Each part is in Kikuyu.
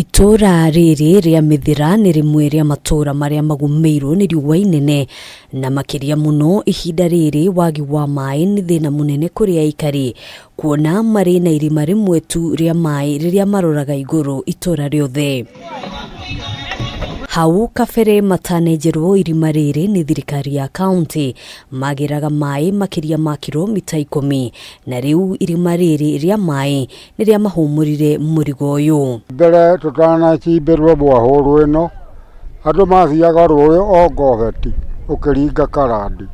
Itũũra rĩrĩ rĩa Mĩthĩra nĩ rĩmwe rĩa matũũra marĩa magũmĩirwo nĩ riũa inene na makĩria mũno ihinda rĩrĩ wagi wa maĩ nĩ thĩna mũnene kũrĩ aikari kuona marĩ na irima rĩmwe tu rĩa maĩ rĩrĩa maroraga igũrũ itũũra rĩothe. Hau kabere matanenjerwo irima rĩrĩ nĩ thirikari ya kaunti magĩraga maĩ makĩria ma kiromita ikũmi na rĩu irima rĩrĩ rĩa maĩ nĩ rĩamahũmũrire mũrigo ũyũ. Mbere tũtanacimbĩrwo borehole ĩno, andũ mathiaga rũĩ o ngobeti ũkĩringa karandi.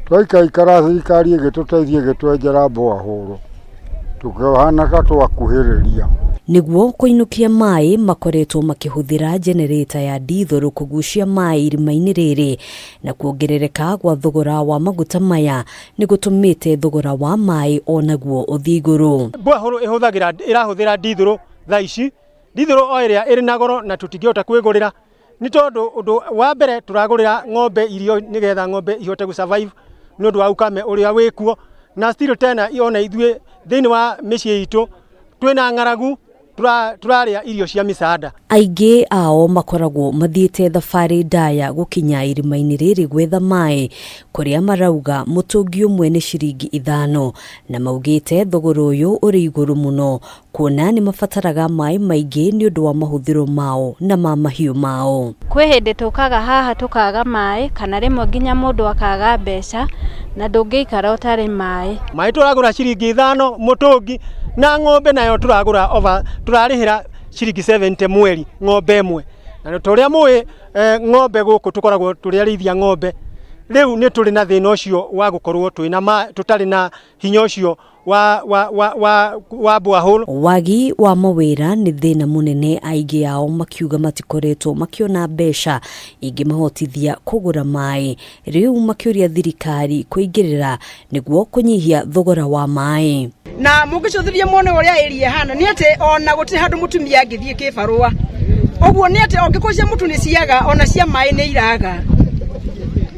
Twaikaikara thirikari ĩgĩtũteithia ĩgĩtwenjera borehole, tũkĩhana ta twakuhĩrĩria. Nĩguo kũinũkia maĩ makoretwo makĩhũthĩra jenerĩta ya ndithũrũ kũgucia maĩ irima-inĩ rĩrĩ na kuongerereka gwa thogora wa maguta maya nĩ gũtũmĩte thogora wa maĩ o naguo ũthiĩ igũrũ. Borehole ĩhũthagĩra ĩrahũthĩra ndithũrũ thaa ici, ndithũrũ o ĩrĩa ĩrĩ na goro na tũtingĩhota kwĩgũrĩra nĩ tondũ ũndũ wa mbere tũragũrĩra ng'ombe irio nĩgetha ng'ombe ihote gũ survive nĩ ũndũ wa ukame ũrĩa wĩkuo na still tena ona ithuĩ thĩinĩ wa mĩciĩ itũ twĩna ng'aragu tũrarĩa irio cia mĩcanda. Aingĩ ao makoragwo mathiĩte thabarĩ ndaya gũkinya irima-inĩ rĩrĩ gwetha maĩ, kũrĩa marauga mũtũngi ũmwe nĩ ciringi ithano, na maugĩte thogora ũyũ ũrĩ igũrũ mũno kuona nĩ mabataraga maĩ maingĩ nĩ ũndũ wa mahũthĩro mao na ma mahiũ mao. Kwĩ hĩndĩ tũkaga haha tũkaga maĩ kana rĩmwe nginya mũndũ akaga mbeca na ndũngĩikara ũtarĩ maĩ. Maĩ tũragũra ciringi ithano mũtũngi na ng'ombe nayo tũragũra over tũrarĩhĩra ciringi 70 mweri ng'ombe ĩmwe. Na ta ũrĩa mũĩ eh, ng'ombe gũkũ tũkoragwo tũrĩ arĩithia ng'ombe rĩu nĩ tũrĩ na thĩna ũcio wa gũkorwo twĩna ma tũtarĩ na hinya ũcio wa wa wa wa wa borehole. Wagi wa mawĩra nĩ thĩna mũnene aingĩ ao makiuga matikoretwo makĩona mbeca ingĩmahotithia kũgũra maĩ rĩu makĩũria thirikari kũingĩrĩra nĩguo kũnyihia thogora wa maĩ. Na mũngĩcũthĩrĩria muone ũrĩa area ĩhana nĩ atĩ ona gũtirĩ handũ mũtumia angĩthiĩ kĩbarũa ũguo nĩ atĩ angĩkorwo cia mũtu nĩ ciaga ona cia maĩ nĩ iraga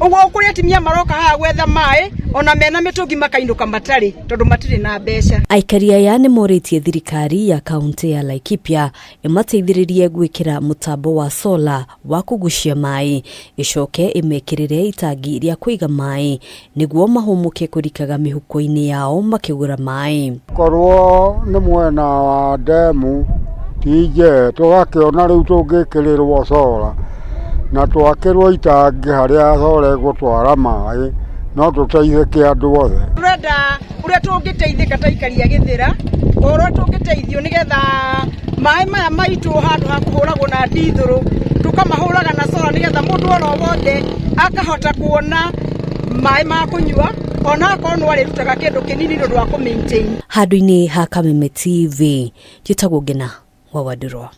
ũguo kũrĩ atumia maroka haha gwetha maĩ ona mena mĩtũngi makainũka matarĩ tondũ matirĩ na mbeca. Aikari aya nĩ morĩtie thirikari ya kaunti ya Laikipia ĩmateithĩrĩrie gwĩkĩra mũtambo wa sola wa kũgucia maĩ, ĩcoke ĩmekĩrĩre itangi rĩa kũiga maĩ nĩguo mahũmũke kũrikaga mĩhuko-inĩ yao makĩgũra maĩ. Korwo nĩ mwena wa ndemu ti njee tũgakĩona rĩu tũngĩkĩrĩrwo solar na twakĩrwo itangi harĩa solar ĩgũtwara maĩ no tũteithĩke andũ othe. Tũrenda ũrĩa tũngĩteithĩka ta aikari a Gĩthĩra, ũrĩa tũngĩteithio nĩgetha maĩ maya maitũ handũ ha kũhũragwo na ndithũrũ tũkamahũraga na solar nĩgetha mũndũ oro wothe akahota kuona maĩ ma kũnyua ona akorwo no arĩrutaga kĩndũ kĩnini nĩ ũndũ wa kũ maintain. Handũ-inĩ ha Kameme TV, njĩtagwo Ngena wa Wandũrwa.